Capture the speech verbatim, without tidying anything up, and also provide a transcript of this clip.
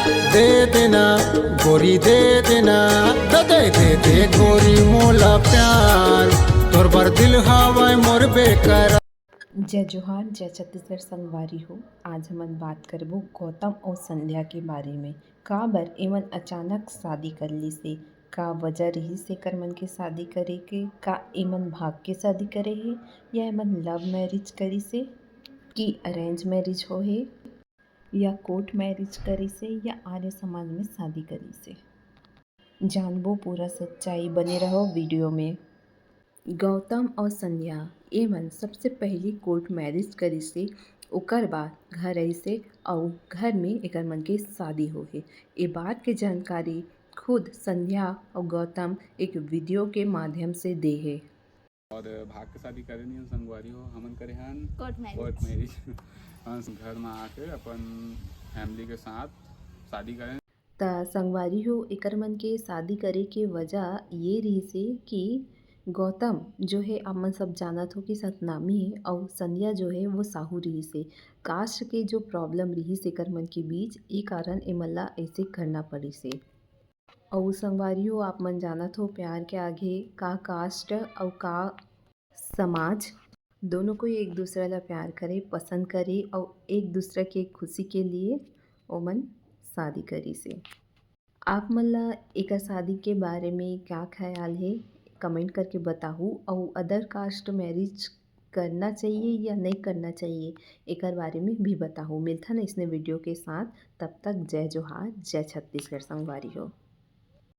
दे देना गोरी, दे देना, दे दे दे गोरी मोला प्यार, तोर बर दिल हवय मोर बेकरार। जय जोहार, जय छत्तीसगढ़ संगवारी हो। आज हमन बात करबो गौतम अउ संध्या के बारे में। काबर एमन अचानक शादी कर लीस हे? का वजह रिहिस एकर मन के शादी करे के? का एमन भाग के शादी करे हे या एमन लव मैरिज करिस हे कि अरेंज मैरिज हो हे या कोर्ट मैरिज करिस हे या आर्य समाज में शादी करिस हे? जानबो पूरा सच्चाई, बने रहो वीडियो में। गौतम अउ संध्या एमन सबसे पहली कोर्ट मैरिज करिस हे, ओकर बाद घर आइस हे अउ घर में एकर मन के शादी हो हे। ए बात के जानकारी खुद संध्या अउ गौतम एक वीडियो के माध्यम से दे हे। और भाग के शादी करे नहीं संगवारी हो, हमन करे हन कोर्ट मैरिज। Court marriage. हाँ, घर में आके अपन फैमिली के साथ शादी करें। त संगवारी हो, एकर मन के शादी करे के वजह ये रिहिस हे कि गौतम जो है, आप मन सब जानत हो कि सतनामी है, और संध्या जो है वो साहू रिहिस हे। कास्ट के जो प्रॉब्लम रिहिस एकर मन के बीच, ये कारण एमन ला ऐसे करना पड़िस हे। और संगवारी हो, आप मन जानत हो प्यार के आगे का कास्ट और का समाज। दोनों कोई एक दूसरा ला प्यार करे, पसंद करे और एक दूसरा के खुशी के लिए ओमन शादी करिस हे। आप मन ला एकर शादी के बारे में क्या ख्याल है, कमेंट करके बताहू। और अदर कास्ट मैरिज करना चाहिए या नहीं करना चाहिए, एकर बारे में भी बताहू। मिलथन इसने वीडियो के साथ, तब तक जय जोहार, जय छत्तीसगढ़ संगवारी हो।